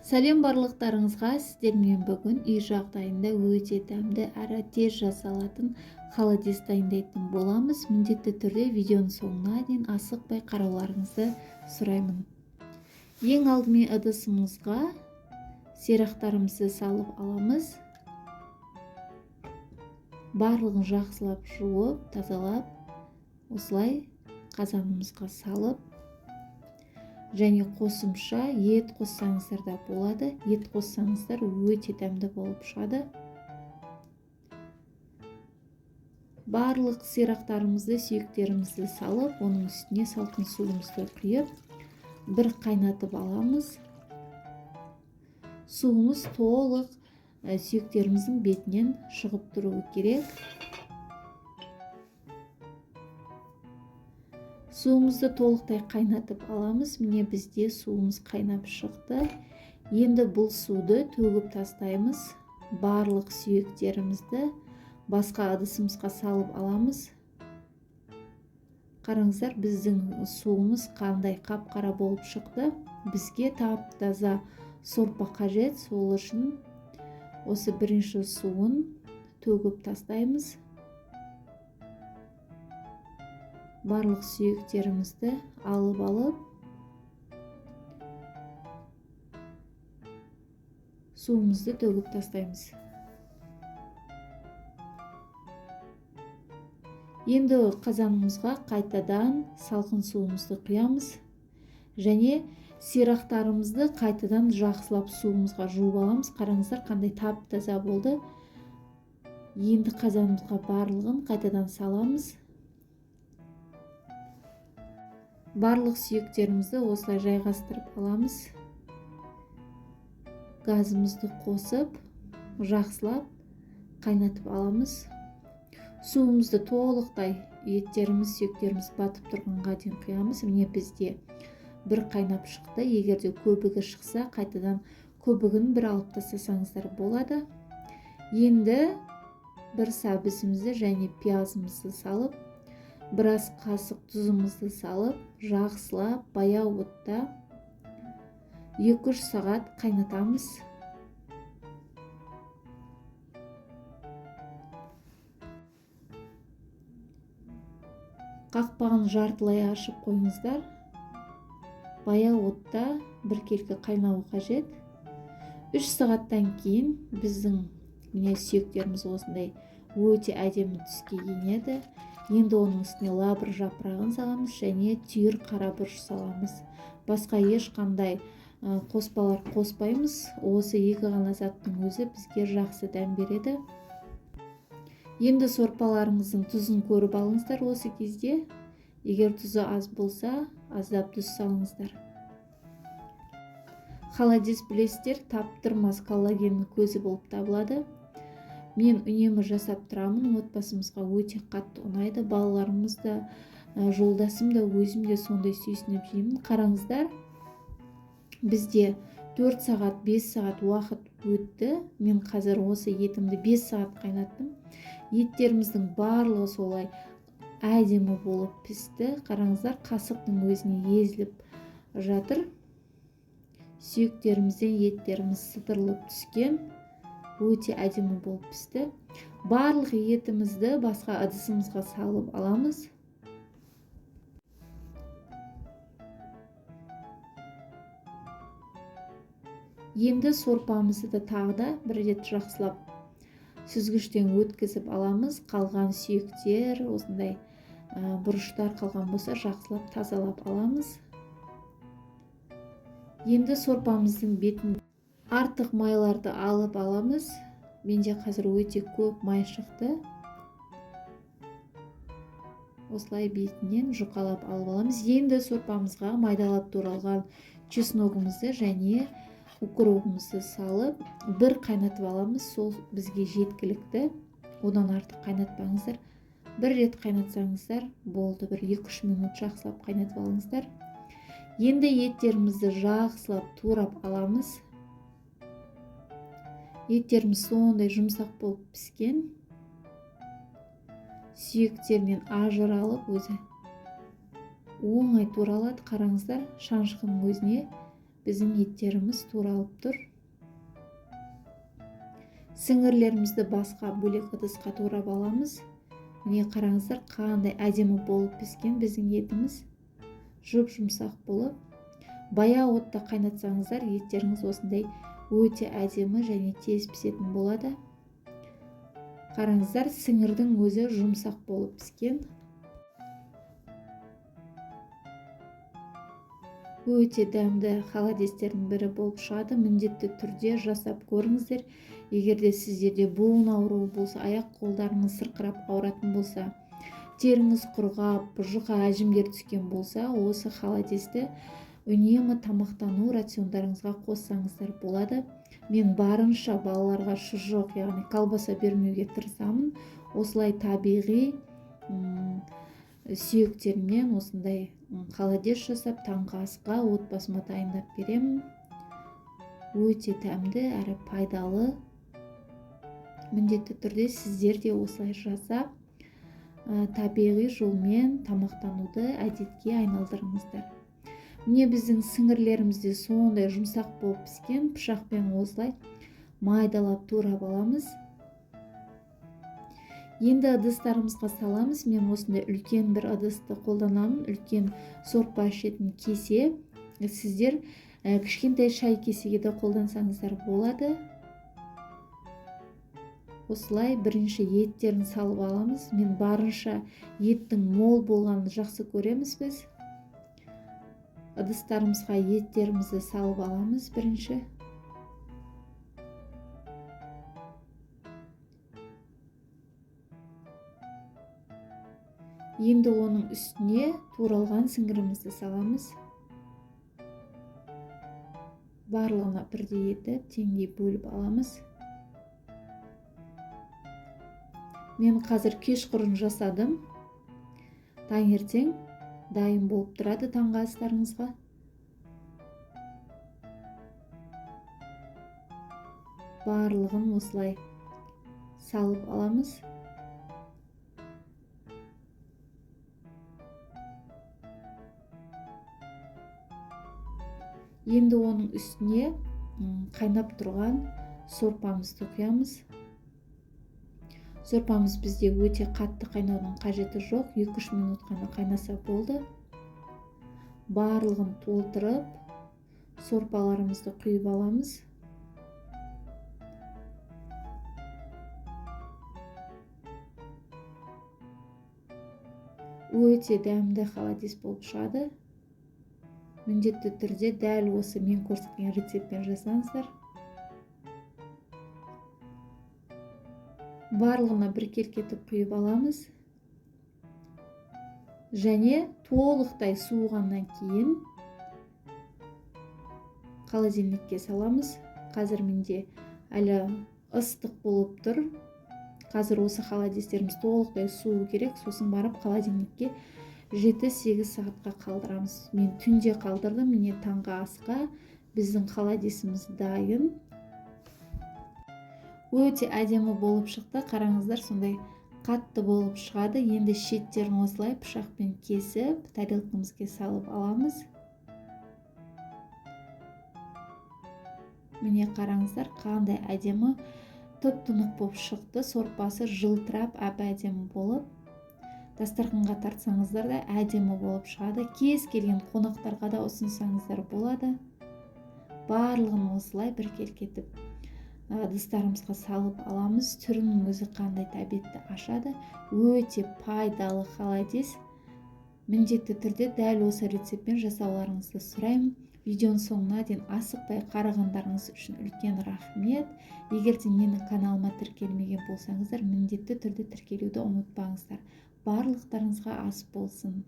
Сәлем барлықтарыңызға! Сіздермен бүгін үй жағдайында өте дәмді әрі тез жасалатын холодец дайындайтын боламыз. Міндетті түрде видеоның соңына дейін асықпай қарауларыңызды сұраймын. Ең алдымен ыдысымызға сирақтарымызды салып аламыз. Барлығын жақсылап жуып, тазалап, осылай қазанымызға салып, және қосымша ет қоссаңыздар да болады. Ет қоссаңыздар өте дәмді болып шығады. Барлық сирақтарымызды, сүйектерімізді салып, оның үстіне салқын суымызды құйып, бір қайнатып аламыз. Суымыз толық сүйектеріміздің бетінен шығып тұруы керек. Суымызды толықтай қайнатып аламыз. Міне, бізде суымыз қайнап шықты. Енді бұл суды төгіп тастаймыз. Барлық сүйектерімізді басқа ыдысымызға салып аламыз. Қараңыздар, біздің суымыз қандай қап-қара болып шықты. Бізге тап-таза сорпа қажет, сол үшін осы бірінші суын төгіп тастаймыз. Барлық сүйектерімізді алып, суымызды төгіп тастаймыз. Енді қазанымызға қайтадан салқын суымызды құямыз және сирақтарымызды қайтадан жақсылап суымызға жуып аламыз. Қараңыздар, қандай тап-таза болды. Енді қазанымызға барлығын қайтадан саламыз. Барлық сүйектерімізді осылай жайғастырып аламыз. Газымызды қосып, жақсылап қайнатып аламыз. Суымызды толықтай еттеріміз, сүйектеріміз батып тұрғанға дейін құямыз. Міне, бізде бір қайнап шықты. Егер де көбігі шықса, қайтадан көбігін бір алып тастасаңыздар болады. Енді бір сәбізімізді және пиязымызды салып, біраз қасық тұзымызды салып, жақсылап баяу отта 2-3 сағат қайнатамыз. Қақпағын жартылай ашып қойыңыздар. Баяу отта біркелкі қайнауы қажет. 3 сағаттан кейін біздің міне сүйектеріміз осындай өте әдемі түске енеді. Енді оның үстіне лавр жапырағын саламыз және түйір қара бұрыш саламыз. Басқа ешқандай қоспалар қоспаймыз. Осы екі ғана заттың өзі бізге жақсы дәм береді. Енді сорпаларыңыздың тұзын көріп алыңыздар осы кезде. Егер тұзы аз болса, аздап тұз салыңыздар. Холодец, білесіздер, таптырмас коллагеннің көзі болып табылады. Мен үнемі жасап тұрамын, отбасымызға өте қатты ұнайды. Балаларымыз да, жолдасым да, өзім де сондай сүйсініп жеймін. Қараңыздар, бізде 4 сағат, 5 сағат уақыт өтті. Мен қазір осы етімді 5 сағат қайнаттым. Еттеріміздің барлығы солай әдемі болып пісті. Қараңыздар, қасықтың өзіне езіліп жатыр. Сүйектерімізден еттеріміз сытырылып түскен. Өте әдемі болып пісті. Барлық етімізді басқа ыдысымызға салып аламыз. Енді сорпамызды да тағы да бір рет жақсылап сүзгіштен өткізіп аламыз. Қалған сүйектер, осындай бұрыштар қалған болса, жақсылап тазалап аламыз. Енді сорпамыздың бетін артық майларды алып аламыз. Менде қазір өте көп май шықты. Осылай бетінен жұқалап алып аламыз. Енді сорпамызға майдалап туралған чесногымызды және укробымызды салып, бір қайнатып аламыз. Сол бізге жеткілікті. Одан артық қайнатпаңыздар. Бір рет қайнатсаңыздар болды, бір 2-3 минут жақсылап қайнатып алыңыздар. Енді еттерімізді жақсылап турап аламыз. Еттеріміз сондай жұмсақ болып піскен. Сүйектерінен ажыралып өзі оңай туралады. Қараңыздар, шанышқының өзіне Біздің еттеріміз туралып тұр. Сіңірлерімізді басқа бөлек ыдысқа турап аламыз. Міне қараңыздар, қандай әдемі болып піскен біздің етіміз. Жұп-жұмсақ болып. Баяу отта қайнатсаңыздар, еттеріңіз осындай өте әдемі және тез пісетін болады. Қараңыздар, сіңірдің өзі жұмсақ болып піскен. Өте дәмді холодестердің бірі болып шығады. Міндетті түрде жасап көріңіздер. Егер де сіздерде буын ауруы болса, аяқ қолдарыңыз сырқырап ауыратын болса, теріңіз құрғап, жұқа әжімдер түскен болса, осы холодесті үнемі тамақтану рациондарыңызға қоссаңыздар болады. Мен барынша балаларға шұжық, яғни колбаса бермеуге тырысамын. Осылай табиғи сүйектерімнен осындай холодец жасап, таңғы асқа отбасыма дайындап беремін. Өте дәмді әрі пайдалы. Міндетті түрде сіздер де осылай жасап, табиғи жолмен тамақтануды әдетке айналдырыңыздар. Міне біздің сіңірлеріміз де сондай жұмсақ болып піскен. Пышақпен осылай майдалап турап аламыз. Енді ыдыстарымызға саламыз. Мен осындай үлкен бір ыдысты қолданамын, үлкен сорпа ішетін кесе. Сіздер кішкентай шай кесеге де қолдансаңыздар болады. Осылай бірінші еттерін салып аламыз. Мен барынша еттің мол болғанын жақсы көреміз біз. Ыдыстарымызға еттерімізді салып аламыз бірінші. Енді оның үстіне туралған сіңірімізді саламыз. Барлығына бірдей етіп теңдей бөліп аламыз. Мен қазір кешқұрын жасадым. Таңертең дайын болып тұрады таңғы астарыңызға. Барлығын осылай салып аламыз. Енді оның үстіне қайнап тұрған сорпамызды құямыз. Сорпамыз бізде өте қатты қайнаудың қажеті жоқ, 2-3 минут қана қайнаса болды. Барлығын толтырып, сорпаларымызды құйып аламыз. Өте дәмді холодец болып шығады. Міндетті түрде дәл осы мен көрсеткен рецептпен жасаңыздар. Барлығына біркелкі етіп құйып аламыз. Және толықтай суығаннан кейін холодильникке саламыз. Қазір менде әлі ыстық болып тұр. Қазір осы холодестеріміз толықтай суы керек, сосын барып холодильникке 7-8 сағатқа қалдырамыз. Мен түнде қалдырдым, міне таңғы асқа біздің холодесіміз дайын. Өте әдемі болып шықты, қараңыздар, сондай қатты болып шығады. Енді шеттерін осылай пышақпен кесіп, тарелкамызға салып аламыз. Міне қараңыздар, қандай әдемі тұп-тұнық болып шықты. Сорпасы жылтырап, әп-әдемі болып. Дастарханға тартсаңыздар да әдемі болып шығады. Кез келген қонақтарға да ұсынсаңыздар болады. Барлығын осылай біркелкі етіп ыдыстарымызға салып аламыз. Түрінің өзі қандай тәбетті ашады. Өте пайдалы холодец. Міндетті түрде дәл осы рецептпен жасауларыңызды сұраймын. Видеоның соңына дейін асықпай қарағандарыңыз үшін үлкен рахмет. Егер де менің каналыма тіркелмеген болсаңыздар, міндетті түрде тіркелуді ұмытпаңыздар. Барлықтарыңызға ас болсын.